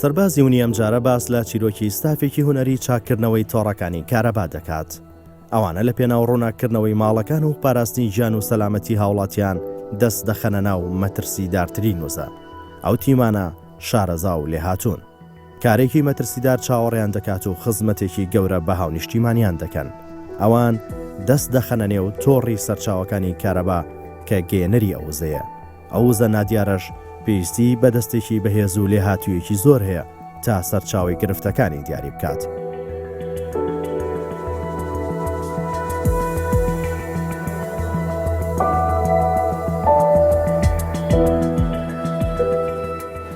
سەربازی ونی ئەمجارە باس لە چیرۆکی ستافێکی هونەری چاککردنەوەی تۆڕەکانی کارەبا دەکات. ئەوانە لە پێناو ڕووناککردنەوەی ماڵەکان و پاراستنی گیان و سەلامەتی هاوڵاتیان دەست دەخەنە ناو مەترسیدارترین وزە. ئەو تیمانە شارەزا و لێهاتوون. کارێکی مەترسیدار چاوەڕێیان دەکات و خزمەتێکی گەورە بە هاونیشتیمانیان دەکەن. ئەوان دەست دەخەنە نێو تۆڕی سەرچاوەکانی کارەبا کە گەیەنەری ئەو وزەیە. ئەو وزە نادیارەش پێویستی بە دەستێکی بەهێز و لێهاتوویەکی زۆر هەیە تا سەرچاوەی گرفتەکانی دیاری بکات.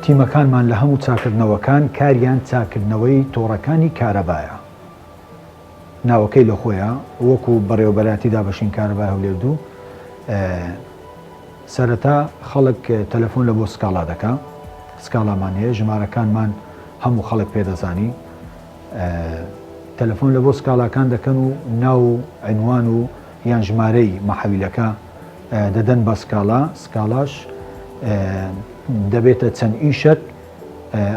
تیمەکانمان لە هەموو چاککردنەوەکان کاریان چاککردنەوەی تۆڕەکانی کارەبایە. ناوەکەی لە خۆیە وەکو بەڕێوەبەرایەتی دابەشین کارەبای هەولێر دوو سەرەتا خەڵک تەلەفۆن لە بۆ سکاڵا دەکا سکاڵامان هەیە ژمارەکانمان هەموو خەڵک پێدەزانی تەلەفۆن لە بۆ سکاڵاکان دەکەن و ناو و عنوان و یان ژمارەی مەحەویلەکە دەدەن بە سکاڵا سکاڵاش دەبێتە چەند ئیشەک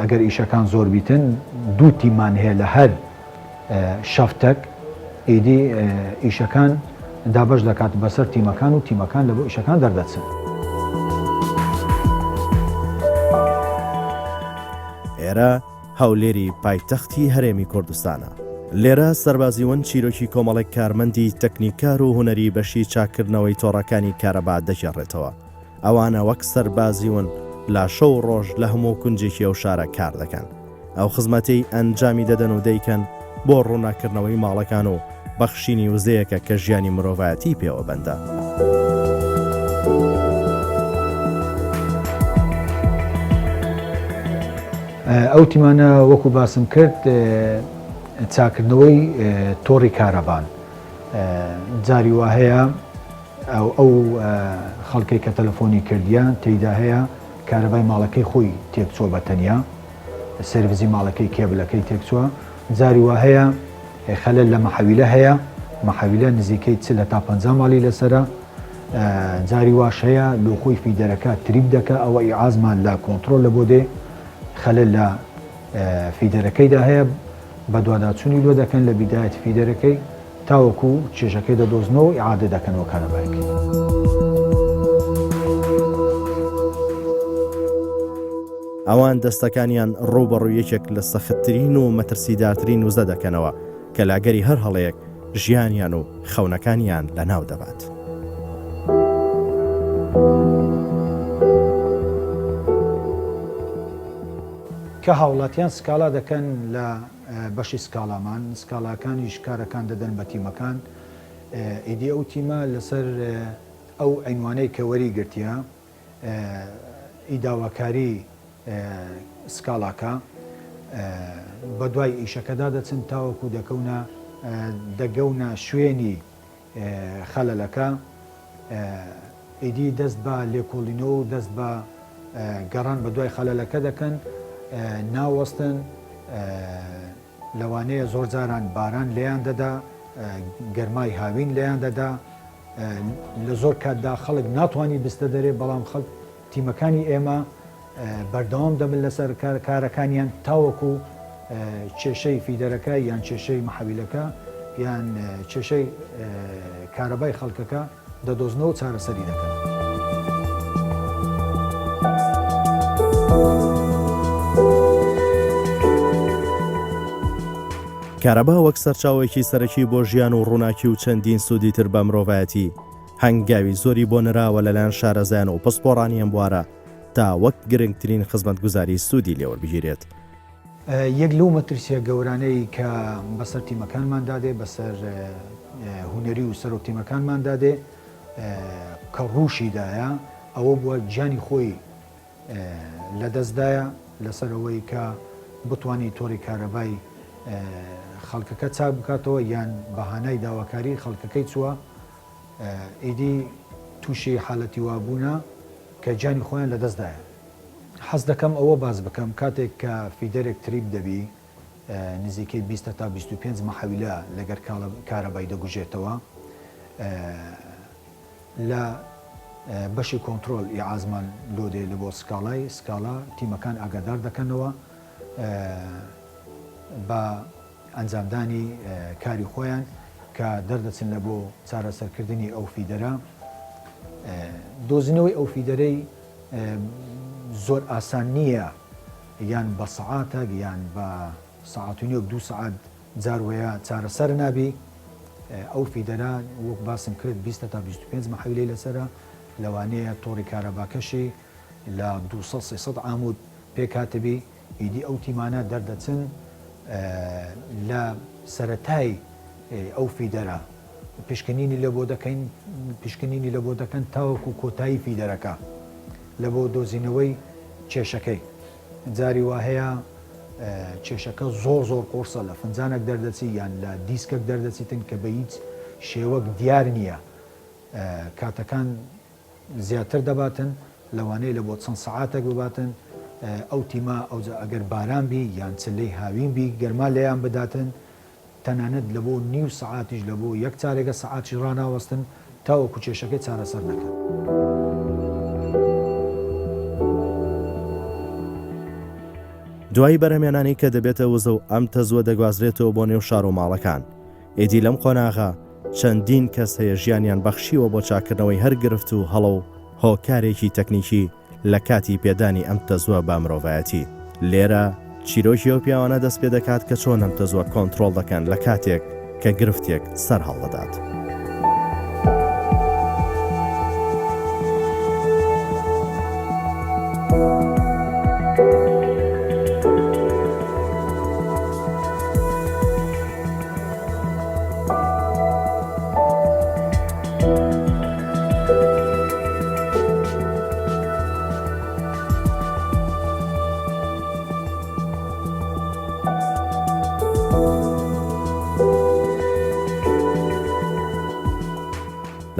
ئەگەر ئیشەکان زۆر بیتن دوو تیمان هەیە لە هەر شەفتەک ئیدی ئیشەکان دابەش دەکات بەسەر تیمەکان و تیمەکان لە بۆ ئیشەکان دەردەچن. ئێرە هەولێری پایتەختی هەرێمی کوردستانە. لێرە سەربازی ون چیرۆکی کۆمەڵێک کارمەندی تەکنیکار و هونەری بەشی چاککردنەوەی تۆڕەکانی کارەبا دەگێڕێتەوە. ئەوانە وەک سەربازی ون لە شەو و ڕۆژ لە هەموو کونجێکی ئەو شارە کار دەکەن. ئەو خزمەتەی ئەنجامی دەدەن و دەیکەن بۆ ڕووناککردنەوەی ماڵەکان و بەخشینی وزەیەکە کە ژیانی مرۆڤایەتی پێوە بەندە. ئەو تیمانە وەکو باسم کرد چاکردنەوەی تۆڕی کارەبان جاری وا هەیە ئەو خەڵکەی کە تەلەفۆنی کردیە تێیدا هەیە کارەبای ماڵەکەی خۆی تێکچووە بە تەنیا سێرڤزی ماڵەکەی کێبلەکەی تێکچووە جاری وا هەیە خەلەل لە مەحەویلە هەیە مەحەویلە نزیکەی 40 هەتا 50 ماڵی لەسەرە جاری واش هەیە لۆخۆی feeder ەکە trip دەکا ئەوە ئیعازمان لە کۆنترۆل لە بۆ دێ خەلەل لە feeder ەکەیدا هەیە بەدواداچوونی لۆ دەکەن لە بیدایەتی feeder ەکەی تاوەکو کێشەکەی دەدۆزنەوە و ئیعادە دەکەنەوە کارەبایەکەی. ئەوان دەستەکانیان ڕووبەڕووی یەکێک لە سەختترین و مەترسیدارترین وزە دەکەنەوە کە لە ئەگەری هەر هەڵەیەک ژیانیان و خەونەکانیان لەناو دەبات. کە هاوڵاتیان سکاڵا دەکەن لە بەشی سکاڵامان، سکاڵاکانیش کارەکان دەدەن بە تیمەکان، ئیدی ئەو تیمە لەسەر ئەو عینوانەی کە وەری گرتیە ئی داواکاری سکاڵاکە بەدوای ئیشەکەدا دەچن تاوەکو دەکەونە دەگەونە شوێنی خەلەلەکە ئیدی دەست بە لێکۆڵینەوە و دەست بە گەڕان بە دوای خەلەلەکە دەکەن، ناوەستن، لەوانەیە زۆر جاران باران لێیان دەدا، گەرمای هاوین لێیان دەدا، لە زۆر کاتدا خەڵک ناتوانی بستە دەرێ، بەڵام خەڵک تیمەکانی ئێمە بەردەوام دەبن لەسەر کارەکانیان تاوەکو کێشەی feeder ەکە یان کێشەی محەویلەکە یان کێشەی کارەبای خەڵکەکە دەدۆزنەوە و چارەسەری دەکەن. کارەبا وەک سەرچاوەیەکی سەرەکی بۆ ژیان و ڕووناکی و چەندین سوودی تر بە مرۆڤایەتی، هەنگاوی زۆری بۆ نراوە لەلایەن شارەزایان و پسپۆڕانی ئەم بوارە تا وەک گرنگترین خزمەتگوزاری سوودی لێوەربگیرێت. یەک لەو مەترسیە گەورانەی کە بەسەر تیمەکانماندا دێ، بەسەر هونەری و سەرۆک تیمەکانماندا دێ کە ڕووشیدایە، ئەوە بووە گیانی خۆی لەدەستدایە لەسەر ئەوەی کە بتوانی تۆڕی کارەبای خەڵکەکە چاک بکاتەوە یان بە هانای داواکاری خەڵکەکەی چووە ئیدی تووشی حالەتی وابوونە کە گیانی خۆیان لەدەست دایە. حەز دەکەم ئەوە باس بکەم کاتێک کە feeder ێک trip دەبی نزیکەی 20 هەتا 25 مەحەویلە لەگەر کارەبای دەگوژێتەوە لە بەشی کۆنترۆل ئیعازمان لۆ دێ لە بۆ سکاڵای سکاڵا تیمەکان ئاگادار دەکەنەوە. بە ئەنجامدانی کاری خۆیان کە دەردەچن لە بۆ چارەسەرکردنی ئەو feeder ە دۆزینەوەی ئەو feeder ەی زۆر ئاسان نییە یان بە سەعاتەک یان بە سەعات و نیوەک دوو سەعات جار وەیە چارەسەر نابی ئەو feeder ە وەک باسم کرد 20 تا 25 مەحویلەی لەسەرە لەوانەیە تۆڕی کارەباکەشی لە 200 300 عامود پێکهاتبی ئیدی ئەو تیمانە دەردەچن لە سەرەتای ئەو feeder ە پشکنینی لە بۆ دەکەین پشکنینی لە بۆ دەکەن تاوەکو کۆتایی feeder ەکە لە بۆ دۆزینەوەی کێشەکەی جاری وا هەیە کێشەکە زۆر زۆر قورسە لە فنجانێک دەردەچی یان لە دیسکێک دەردەچیتن کە بە هیچ شێوەک دیار نییە کاتەکان زیاتر دەباتن لەوانەیە لە بۆ چەند سەعاتێک بباتن ئەو تیمە ئەوجا ئەگەر باران بی یان چلەی هاوین بی گەرما لێیان بداتن تەنانەت لە بۆ نیو سەعاتیش لە بۆ یەک چارەگە سەعاتیش ڕاناوەستن تاوەکو کێشەکەی چارەسەر نەکەن. دوای بەرهەمێنانی کە دەبێتە وزە و ئەم تەزووە دەگوازرێتەوە بۆ نێو شار و ماڵەکان. ئیدی لەم قۆناغە چەندین کەس هەیە ژیانیان بەخشیوە بۆ چاککردنەوەی هەر گرفت و هەڵە و هۆکارێکی تەکنیکی لە کاتی پێدانی ئەم تەزووە بە مرۆڤایەتی. لێرە چیرۆکی ئەو پیاوانە دەست پێ دەکات کە چۆن ئەم تەزووە کۆنترۆڵ دەکەن لە کاتێک کە گرفتێک سەر هەڵدەدات.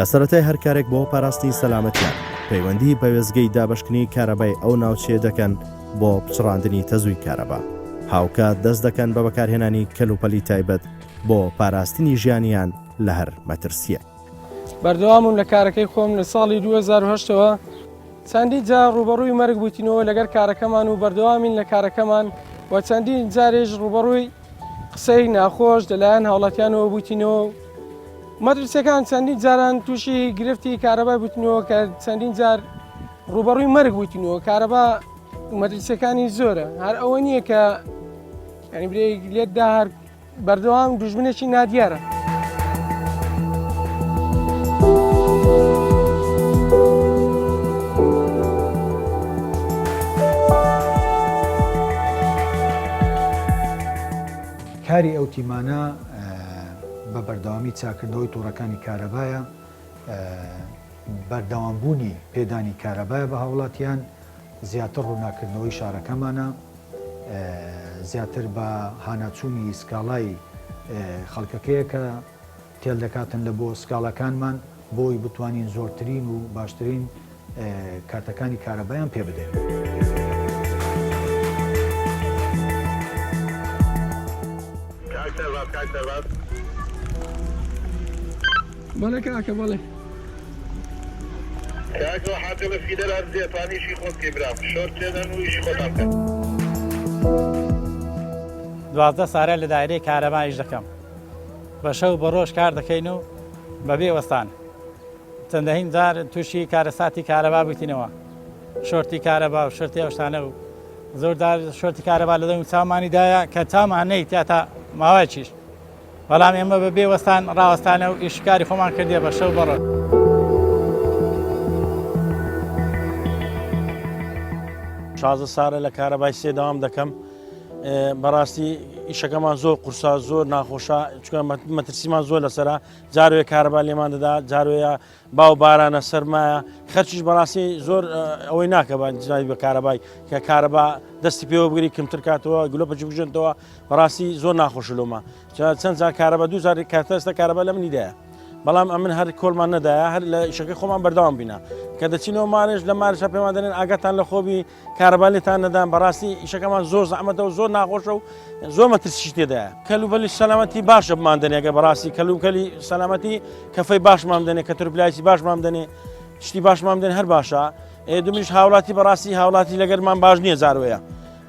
لە سەرەتای هەر کارێک بۆ پاراستنی سەلامەتیان پەیوەندی بە وێستگەی دابەشکردنی کارەبای ئەو ناوچەیە دەکەن بۆ پچڕاندنی تەزووی کارەبا هاوکات دەست دەکەن بە بەکارهێنانی کەلوپەلی تایبەت بۆ پاراستنی ژیانیان لە هەر مەترسییەک. بەردەوامم لە کارەکەی خۆم لە ساڵی 2010 ەوە چەندین جار ڕووبەڕووی مەرگ بووینەوە لەگەر کارەکەمان و بەردەوامین لە کارەکەمان و چەندین جارێش ڕووبەڕووی قسەی ناخۆش لەلایەن هاوڵاتیانەوە بووینەوە و مەترسیەکان چەندین جاران تووشی گرفتی کارەبای بووینەوە کە چەندین جار ڕووبەڕووی مەرگ بووینەوە کارەبا مەترسیەکانی زۆرە هەر ئەوە نییە کە ینی برێک لێتدا هەر بەردەوام دوژمنێکی نادیارە. کاری ئەو تیمانە بە بەردەوامی چاکردنەوەی تۆڕەکانی کارەبایە، بەردەوامبوونی پێدانی کارەبایە بە هاوڵاتیان، زیاتر ڕووناککردنەوەی شارەکەمانە، زیاتر بە هاناچوونی سکاڵای خەڵکەکەیە کە تێل دەکاتن لە بۆ سکاڵاکانمان بۆی بتوانین زۆرترین و باشترین کارتەکانی کارەبایان پێ بدەین. کاک سەرباز کاک سەرباز. بەڵێ کاکە بەڵێ. کاک ڕەحات دڵت feeder هەرزێ توانی ئیشی خۆت بکەی برام شۆرت تێدەن و ئیشی خۆتان بکەن. 12 سارە لە دایرەی کارەبا ئیش دەکەم بە شەو بە ڕۆژ کار دەکەین و بەبێ وەستان چەندەهین جار تووشی کارەساتی کارەبا بووینەوە شۆرتی کارەبا و شۆرتی ئەو شتانە و زۆر جار شۆرتی کارەبا لە دەم چاومانی دایە کە چاومان نەیتیا تا ماوەیەکیش بەڵام ئێمە بە بێ وەستان ڕاوەستانە و ئیشکاری خۆمان کردیە بە شەو بەڕۆژ. 16 ساڵە لە کارەبای سێ داوام دەکەم بەڕاستی ئیشەکەمان زۆر قورسا زۆر ناخۆشە چکە مەترسیمان زۆر لەسرە جاروێ کارەبا لێمان دەدا جاروەیە باو بارانە سەرمایە خەرچیش بەڕاستی زۆر ئەوەی ناکە بە جنابی بە کارەبای کە کارەبا دەستی پێوە بگری کەمتر کاتەوە گلۆپە بژێنتەوە بەڕاستی زۆر ناخۆش لۆمە چەند جار کارەبا دوو جاری کارتەستە کارەبا لە منی دایە بەڵام ئەمن هەر کۆڵمان نەدایە هەر لە ئیشەکەی خۆمان بەردەوام بینا کە دەچینەوە مارێژ لە مارشە پێمان دەێن ئاگاتان لە خۆبی کارەبا لێتان نەدان بەڕاستی ئیشەکەمان زۆر زەحمەتە و زۆر ناخۆشە و زۆر مەترسیش تێدایە کەلوپەلی سەلامەتی باشە بمان دەنێ گە بەڕاستی کەلوپەلی سەلامەتی کەفەی باشمان دەنێ کە ترپلایسی باشمان دەنێ شتی باشمان دەن هەر باشە ئێ دومیش هاوڵاتی بەڕاستی هاوڵاتی لەگەرمان باش نییە زاروەیە.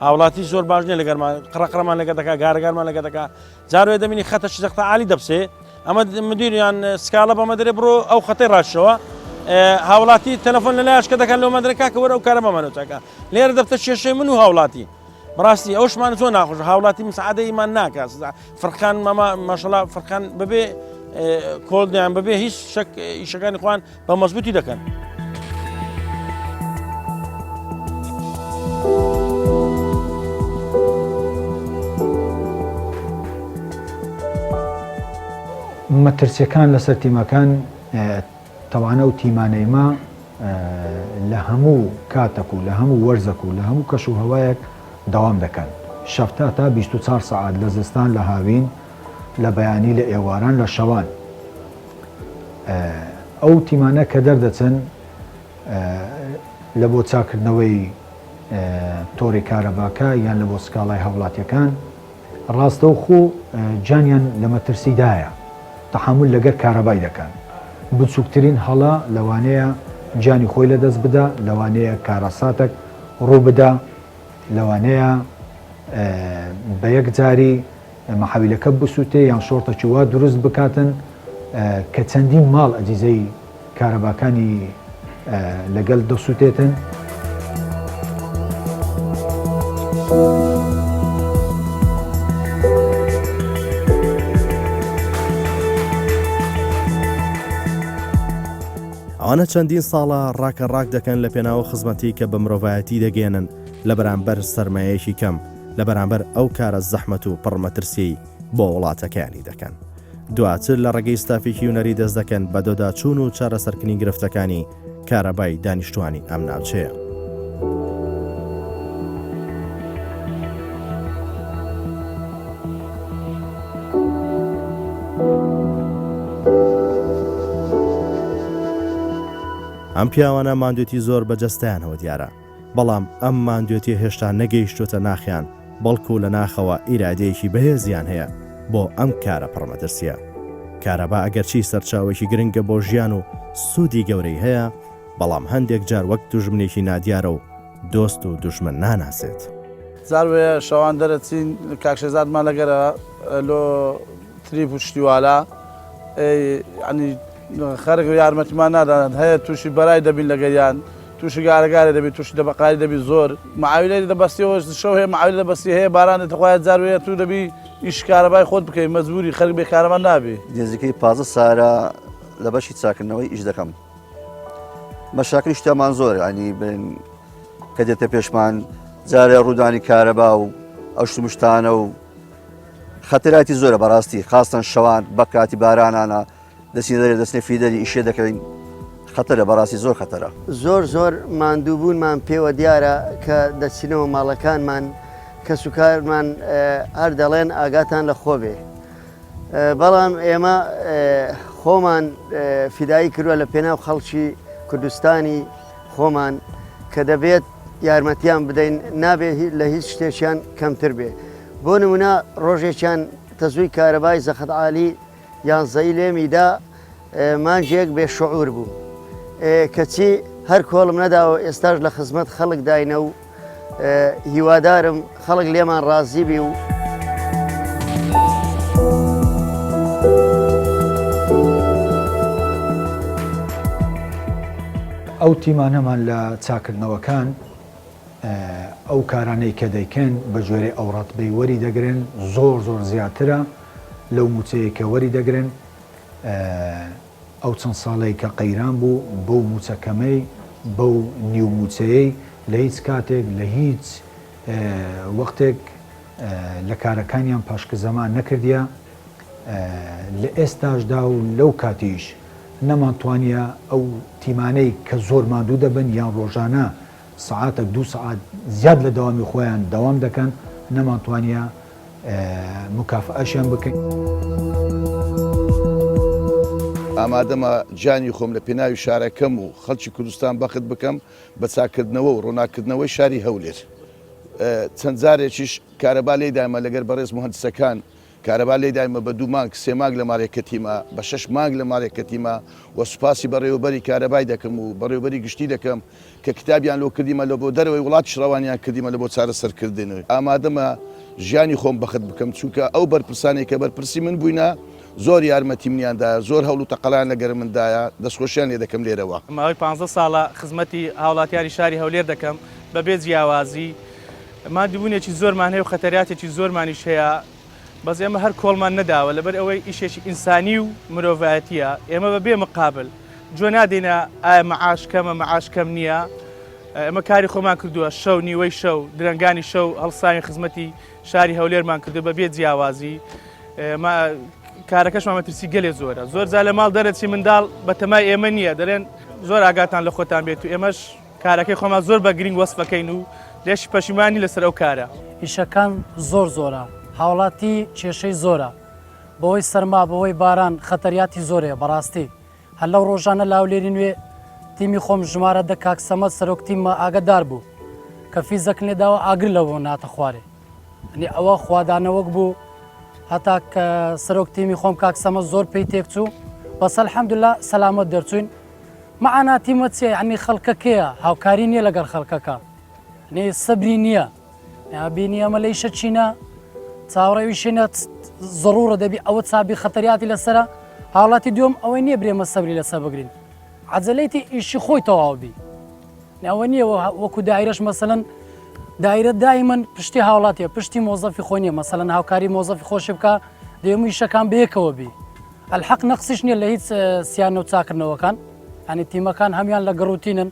هاوڵاتی زۆر باش نیە لەگەرمان قڕەقڕەمان لەگە دەکا گارەگارمان لەگە دەکا جاروێ دەبینی خەتە شزەختە عالی دەبسێ ئەمە مدیریان سکاڵە بەمە دەرێ بڕۆ ئەو خەتەی ڕاشەوە هاوڵاتی تەلەفۆن لە لایشکە دەکەن لەو مەدرە کاکە وەرە ئەو کارە بەمانەوە چاکە لێرە دەبتە کێشەی من و هاوڵاتی بەڕاستی ئەوشمان زۆر ناخۆش هاوڵاتی مساعدە ئیمان ناکە فرقان مەما ماشەڵا فرقان بەبێ کۆڵدیان بەبێ هیچ شک ئیشەکانی خوان بە مەزبوتی دەکەن. مەترسیەکان لەسەر تیمەکان تەوانە و تیمانەی ما لە هەموو کاتەک و لە هەموو وەرزەک و لە هەموو کەش و هەوایەک دەوام دەکەن شەفتا تا 24 سەعات لە زستان لە هاوین لە بەیانی لە ئێواران لە شەوان ئەو تیمانە کە دەردەچن لە بۆ چاکردنەوەی تۆڕی کارەباکە یان لە بۆ سکاڵای هاوڵاتیەکان ڕاستەوخۆ گیانیان لە مەترسیدایە، تەحەمول لەگەر کارەبای دەکەن، بچوکترین هەڵە لەوانەیە گیانی خۆی لەدەست بدا، لەوانەیە کارەساتەک ڕووبدا، لەوانەیە بە یەکجاری مەحەویلەکە بسوتێ یان شۆرتەکی وا دروست بکاتن کە چەندین ماڵ ئەجیزەی کارەباکانی لەگەل دەسوتێتن. ئەوانە چەندین ساڵە ڕاکە ڕاک دەکەن لە پێناو خزمەتی کە بە مرۆڤایەتی دەگەیەنن لە بەرامبەر سەرمایەیەکی کەم لە بەرامبەر ئەو کارە زەحمەت و پڕ مەترسیەی بۆ وڵاتەکەیانی دەکەن. دواتر لە ڕێگەی ستافێکی هونەری دەست دەکەن بە دۆداچوون و چارەسەرکردنی گرفتەکانی کارەبای دانیشتوانی ئەم ناوچەیە. ئەم پیاوانە ماندوێتی زۆر بە جەستەیانەوە دیارە، بەڵام ئەم ماندوێتیە هێشتا نەگەیشتووەتە ناخیان، بەڵکو لە ناخەوە ئیرادەیەکی بەهێزیان هەیە بۆ ئەم کارە پڕ مەترسیە. کارەبا ئەگەرچی سەرچاوەیەکی گرنگە بۆ ژیان و سوودی گەورەی هەیە، بەڵام هەندێک جار وەک دوژمنێکی نادیارە و دۆست و دوژمن ناناسێت. جار وەیە شەوان دەرەچین کاک شێزادمان لەگەرە لۆ تریپ و شتی والا ئەی یعنی خەرک یارمەتیمان نادان هەیە تووشی بەرای دەبین لەگەریان تووشی گارەگارێ دەبی تووشی دەبەقاری دەبی زۆر معاویلەی دەبەستیەوە شەو هەیە معاویلە دەبەستی هەیە باران دێتە خوایە جار وەیە تو دەبی ئیش کارەبای خۆت بکەی مەجبوری خەرک بێ کارەبا نابی. نزیکەی 15 سارە لە بەشی چاکردنەوەی ئیش دەکەم مەشاکلی شتەمان زۆر ینی بن کە دێتە پێشمان جارێ ڕوودانی کارەبا و ئەو شتمشتانە و خەتەراتی زۆرە بەڕاستی خاستەن شەوان بە کاتی بارانانە دەچینە دەرێ دەچنە فیدەری ئیشێ دەکەین خەتەرە بەڕاستی زۆر خەتەرە. زۆر زۆر ماندووبوونمان پێوە دیارە کە دەچینەوە ماڵەکانمان کەسوکارمان هەر دەڵێن ئاگاتان لە خۆ بێ بەڵام ئێمە خۆمان فیدایی کردوە لە پێناو خەڵکی کوردستانی خۆمان کە دەبێت یارمەتیان بدەین نابێ لە هیچ شتێکیان کەمتر بێ بۆ نمونە ڕۆژێکیان تەزووی کارەبای زەخت عالی یانزەی لێمی دا مانگێک بێ شعور بووم کەچی هەر کۆڵم نەداوە ئێستاش لە خزمەت خەڵک داینە و هیوادارم خەڵک لێمان ڕازی بی و. ئەو تیمانەمان لە چاکردنەوەکان ئەو کارانەی کە دەیکەن بە گوێرەی ئەو ڕەتبەی وەری دەگرن زۆر زۆر زیاترە لەو مووچەیەی کە وەری دەگرن ئەو چەند ساڵەی کە قەیران بوو بەو مووچە کەمەی بەو نیو مووچەیەی لە هیچ کاتێک لە هیچ وەختێک لە کارەکانیان پاشکزەمان نەکردیە لە ئێستاشدا و لەو کاتیش نەمانتوانیە ئەو تیمانەی کە زۆر ماندوو دەبن یان ڕۆژانە سەعاتەک دوو سەعات زیاد لە دەوامی خۆیان دەوام دەکەن نەمانتوانیە مکافئەشیان بکەین. ئامادەمە گیانی خۆم لە پێناوی شارەکەم و خەڵکی کوردستان بەخت بکەم بە چاککردنەوە و ڕۆناککردنەوەی شاری هەولێر. چەند جارێکیش کارەبا لێیدایمە لەگەر بەڕێز موهەندسەکان. کارەبا لێدایمە بە دوو مانگ سێ مانگ لە ماڵێ کەتیمە بە شەش مانگ لە ماڵێ کەتیمە و سوپاسی بەڕێوەبەری کارەبای دەکەم و بەڕێوەبەری گشتی دەکەم کە کتابیان لۆ کردیمە لە بۆ دەرەوەی وڵاتیش ڕەوانیان کردیمە لە بۆ چارەسەر کردن ئامادەمە ژیانی خۆم بەخت بکەم چونکە ئەو بەرپرسانەی کە بەرپرسی من بووینە زۆر یارمەتی منیان دایە زۆر هەوڵ و تەقەلایان لەگەر من دایە دەستخۆشیان لێ دەکەم لێرەوە. ماوەی پانزە ساڵە خزمەتی هاوڵاتیانی شاری هەولێر دەکەم بەبێ جیاوازی، ماندووبوونێکی زۆرمان هەیە و خەتەریاتێکی زۆرمانیش هەیە، بەس ئێمە هەر کۆڵمان نەداوە لەبەر ئەوەی ئیشێکی ئینسانی و مرۆڤایەتیە، ئێمە بەبێ مقابل گوێ نادەینە ئایا مەعاش کەمە مەعاش کەم نییە، ئێمە کاری خۆمان کردووە شەو نیوەی شەو درەنگانی شەو هەڵساوین خزمەتی شاری هەولێرمان کردو بە بێ جیاوازی کارەکەشمان مەترسی گەلێ زۆرە زۆر جا لە ماڵ دەرەچی منداڵ بەتەمای ئێمە نییە دەڵێن زۆر ئاگاتان لە خۆتان بێت و ئێمەش کارەکەی خۆمان زۆر بە گرنگ وەسفەکەین و لێشی پەشیمانی لەسەر ئەو کارە. ئیشەکان زۆر زۆرە هاوڵاتی کێشەی زۆرە بەهۆی سەرما بەهۆی باران خەتەریاتی زۆر هەیە بەڕاستی هەر لەو ڕۆژانە لە هەولێری نوێ تیمی خۆم ژمارە دە کاک سەمەد سەرۆک تیممە ئاگەدار بوو کە فیزەکن لێداوە ئاگر لەوە ناتە خوارێ یعنی ئەوە خوادانەوەک بوو هەتا کە سەرۆک تیمی خۆم کاک سەمەد زۆر پێی تێکچوو بەس الحمدلله سەلامەت دەرچووین مەعاناتی مە چیە یعنی خەڵکەکەیە هاوکاری نییە لەگەڵ خەڵکەکە نێ سەبری نییە بینی ئەمە لە ئیشە چینە چاوەڕێ شینە زڕوڕە دەبی ئەوە چابی خەتەریاتی لەسرە هاوڵاتی دوم ئەوەی نییە برێمە سەبری لەسەر بگرین عجلەیتی ئیشی خۆی تەواو بی ئەوە نییە وەکو دایرەش مەسەن دایرە دایمەن پشتی هاوڵاتیە پشتی مۆزەفی خۆ نیە مەسەن هاوکاری مۆزەفی خۆشی بکە دێمو ئیشەکان بەیەکەوە بی الحەق نەقسیش نییە لە هیچ سیانە و چاکردنەوەکان ئەنی تیمەکان هەمان لە گەڕوتینن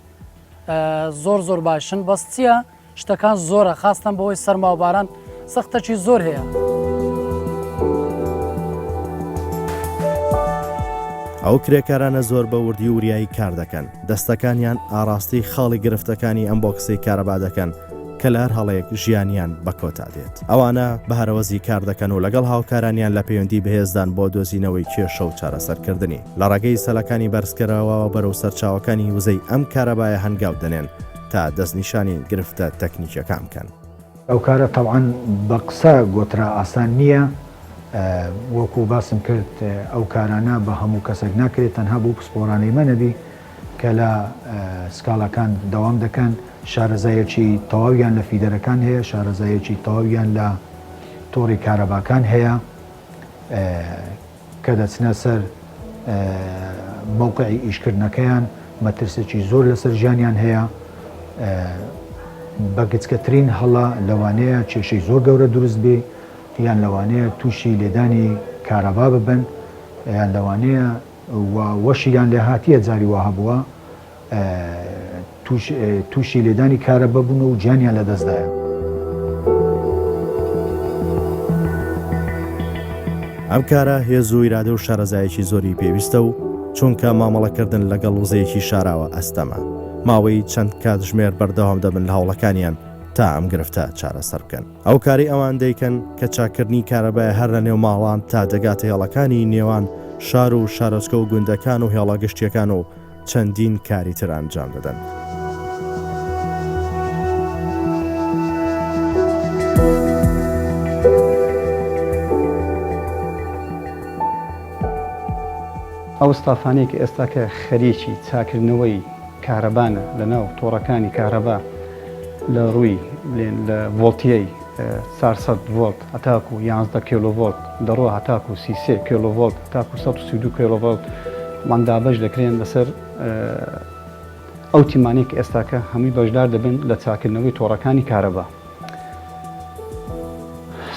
زۆر زۆر باشن بەس چییە شتەکان زۆرە خاستەن بەهۆی سەرما و باران سەختەکی زۆر هەیە. ئەو کرێکارانە زۆر بە وردی و وریایی کار دەکەن، دەستەکانیان ئاڕاستەی خاڵی گرفتەکانی ئەم بۆکسەی کارەبا دەکەن کە لە هەر هەڵەیەک ژیانیان بە کۆتا دێت. ئەوانە بە هەرەوەزی کار دەکەن و لەگەڵ هاوکارانیان لە پەیوەندی بەهێزدان بۆ دۆزینەوەی کێشە و چارەسەرکردنی. لە ڕێگەی سەلەکانی بەرزکەرەوەوە بەرەو سەرچاوەکانی وزەی ئەم کارەبایە هەنگاو دەنێن تا دەستنیشانی گرفتە تەکنیکیەکان بکەن. ئەو کارە تەبعەن بە قسە گۆترا ئاسان نییە، وەکو باسم کرد ئەو کارانە بە هەموو کەسێک ناکرێت تەنها بەو پسپۆرانەی مە نەبی کە لە سکاڵاکان دەوام دەکەن، شارەزایەکی تەواویان لە فیدەرەکان هەیە، شارەزایەکی تەواویان لە تۆڕی کارەباکان هەیە. کە دەچنە سەر مەوقعی ئیشکردنەکەیان مەترسێکی زۆر لەسەر ژیانیان هەیە، بە گچکەترین هەڵە لەوانەیە کێشەی زۆر گەورە دروست بێ یان لەوانەیە تووشی لێدانی کارەبا ببن یان لەوانەیە و وەشیان لێهاتیە جاری وا هەبووە تووشی لێدانی کارەبا بوون و گیانیان لەدەستدایە. ئەم کارە هێز و ئیرادە و شارەزایەکی زۆری پێویستە و چونکە مامەڵەکردن لەگەڵ وزەیەکی شاراوە ئەستەمە، ماوەی چەند کاتژمێر بەردەوام دەبن لە هەوڵەکانیان تا ئەم گرفتە چارەسەر بکەن. ئەو کارەی ئەوان دەیکەن کە چاککردنی کارەبایە هەر لە نێو ماڵان تا دەگاتە هێڵەکانی نێوان شار و شارۆچکە و گوندەکان و هێڵە گشتییەکان و چەندین کاری تر ئەنجام دەدەن. ئەو ستافانەی کە ئێستاکە خەریکی چاکردنەوەی کارەبانە لە ناو تۆڕەکانی کارەبا لە ڕووی بلێن لە ڤۆڵتیەی 400 ڤۆڵت هەتاکو 11 کێلۆڤۆڵت دەڕۆ هەتاکو 33 کێلۆڤۆڵت هەتاکو 132 کێلۆڤۆڵت مان دابەش دەکرێن بەسەر ئەو تیمانەی کە ئێستاکە هەمووی بەشدار دەبن لە چاکردنەوەی تۆڕەکانی کارەبا.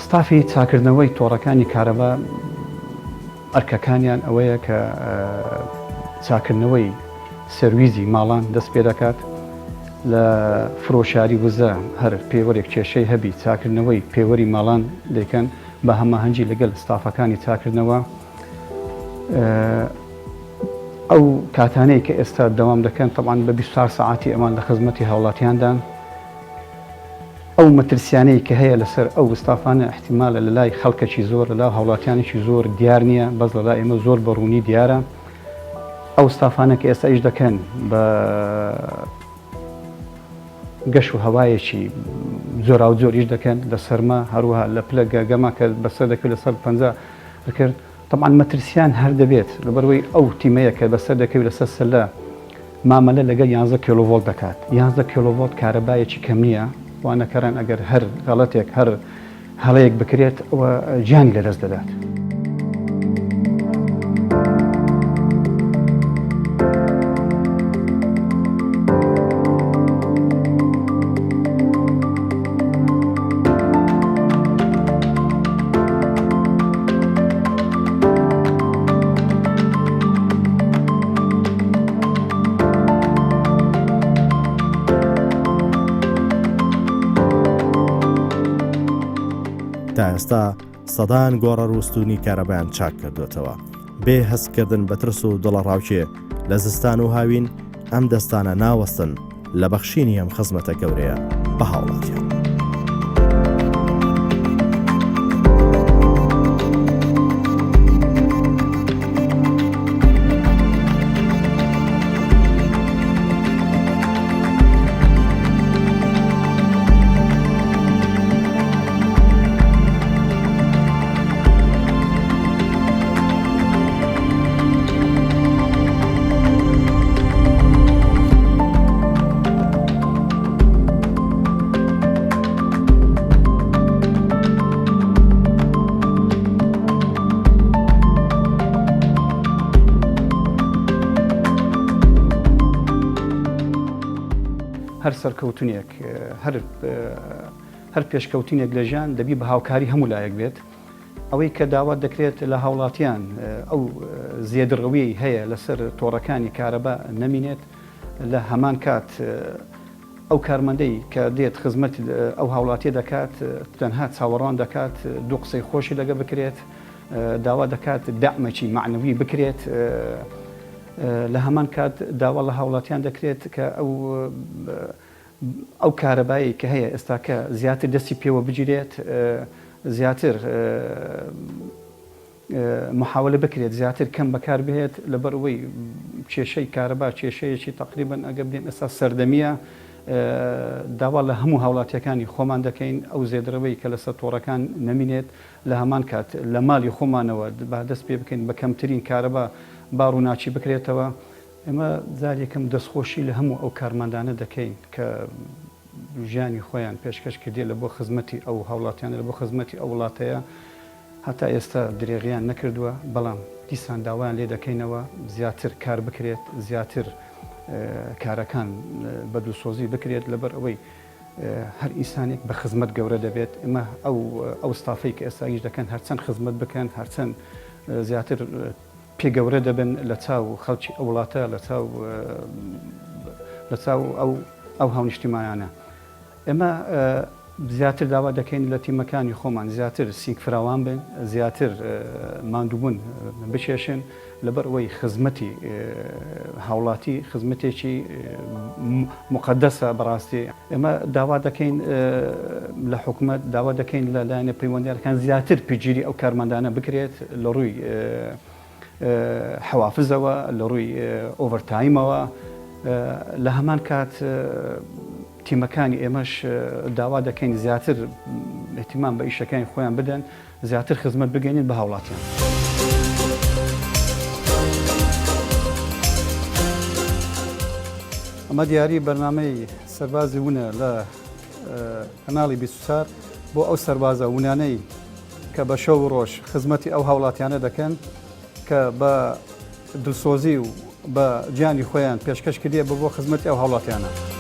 ستافی چاکردنەوەی تۆڕەکانی کارەبا ئەرکەکانیان ئەوەیە کە چاکردنەوەی سەرویزی ماڵان دەست پێ دەکات لە فرۆشیاری وزە هەر پێوەرێک کێشەی هەبی چاکردنەوەی پێوەری ماڵان دەیکەن بە هەماهەنگی لەگەل ستافەکانی چاکردنەوە ئەو کاتانەی کە ئێستا دەوام دەکەن تەبعەن بە 24 سەعاتی ئەوان لە خزمەتی هاوڵاتیاندان ئەو مەترسیانەی کە هەیە لەسەر ئەو ستافانە ئیحتیمالە لە لای خەڵکەکی زۆر لە لا هاوڵاتیانێکی زۆر دیار نییە بەس لە لای ئێمە زۆر بە ڕوونی دیارە ئەو ستافانە کە ئێستا ئیش دەکەن بە گەش و هەوایەکی. جۆراوجۆر ئیش دەکەن لە سەرما هەروەها لە پلە گەما کە بەسەر دەکەوێت لەسەر 50 کرد تەبعەن مەترسیان هەر دەبێت لەبەرئەوەی ئەو تیمەیە کە بەسەر دەکەوێت لەسەر سەلە مامەلە لەگەل یانزە کێلۆڤۆڵت دەکات یانزە کێلۆڤۆڵت کارەبایەکی کەم نییە وانەکەران ئەگەر هەر غەڵەتێک هەر هەڵەیەک بکرێت ئەوە گیانی لەدەست دەدات. تا ئێستا سەدان گۆڕەر و ستوونی کارەبایان چاک کردوێتەوە بێ هەستکردن بە ترس و دڵەڕاوکێ لە زستان و هاوین ئەم دەستانە ناوەستن لە بەخشینی ئەم خزمەتە گەورەیە بە هاوڵاتیان. هەر سەرکەوتنێک هەر هەر پێشکەوتنێک لە ژیان دەبی بە هاوکاری هەموو لایەک بێت ئەوەی کە داوا دەکرێت لە هاوڵاتیان ئەو زێدڕەویەی هەیە لەسەر تۆڕەکانی کارەبا نەمینێت، لە هەمان کات ئەو کارمەندەی کە دێت خزمەت ئەو هاوڵاتیە دەکات تەنها چاوەڕوان دەکات دوو قسەی خۆشی لەگە بکرێت، داوا دەکات دەعمێکی مەعنەوی بکرێت، لە هەمان کات داوا لە هاوڵاتیان دەکرێت کە ئەو ئەو کارەبایەی کە هەیە ئێستاکە زیاتر دەستی پێوە بگیرێت، زیاتر محاولە بکرێت زیاتر کەم بەکار بهێت، لەبەر ئەوەی کێشەی کارەبا کێشەیەکی تەقریبەن ئەگەر بلێم ئێستا سەردەمییە، داوا لە هەموو هاوڵاتییەکانی خۆمان دەکەین ئەو زێدڕەوەی کە لەسەر تۆڕەکان نەمینێت، لە هەمان کات لە مالی خۆمانەوە با دەست پێ بکەین بە کەمترین کارەبا با ڕووناکی بکرێتەوە. ئێمە جارێکم دەستخۆشی لە هەموو ئەو کارمەندانە دەکەین کە ژیانی خۆیان پێشکەش کردیە لە بۆ خزمەتی ئەو هاوڵاتیانە لە بۆ خزمەتی ئەو وڵاتەیە هەتا ئێستا درێغیان نەکردووە بەڵام دیسان داوایان لێ دەکەینەوە زیاتر کار بکرێت زیاتر کارەکان بە دڵسۆزی بکرێت لەبەر ئەوەی هەر ئینسانێک بە خزمەت گەورە دەبێت ئێمە ئەو ئەو ستافەی کە ئێستا ئیش دەکەن هەرچەند خزمەت بکەن هەرچەند زیاتر پێ گەورە دەبن لە چاو خەڵکی ئەو وڵاتە لە چاو لە چاو ئەو ئەو هاونیشتیمانانە ئێمە زیاتر داوا دەکەین لە تیمەکانی خۆمان زیاتر سینگ فراوان بن زیاتر ماندووبوون بکێشن لەبەر ئەوەی خزمەتی هاوڵاتی خزمەتێکی مقدەسە بەڕاستی ئێمە داوا دەکەین لە حکومەت، داوا دەکەین لە لایەنە پەیوەندیارەکان زیاتر پشتگیری ئەو کارمەندانە بکرێت لە ڕووی حەوافزەوە، لە ڕووی overtime ەوە، لە هەمان کات تیمەکانی ئێمەش داوا دەکەین زیاتر اهتمام بە ئیشەکانی خۆیان بدەن، زیاتر خزمەت بگەینن بە هاوڵاتیان. ئەمە دیاری بەرنامەی سەربازی ونە لە کەناڵی 24 بۆ ئەو سەربازە ونانەی کە بە شەو و ڕۆژ خزمەتی ئەو هاوڵاتیانە دەکەن کە بە دلسۆزی و بە گیانی خۆیان پێشکەش کردیە بۆ خزمەتی ئەو هاوڵاتیانە.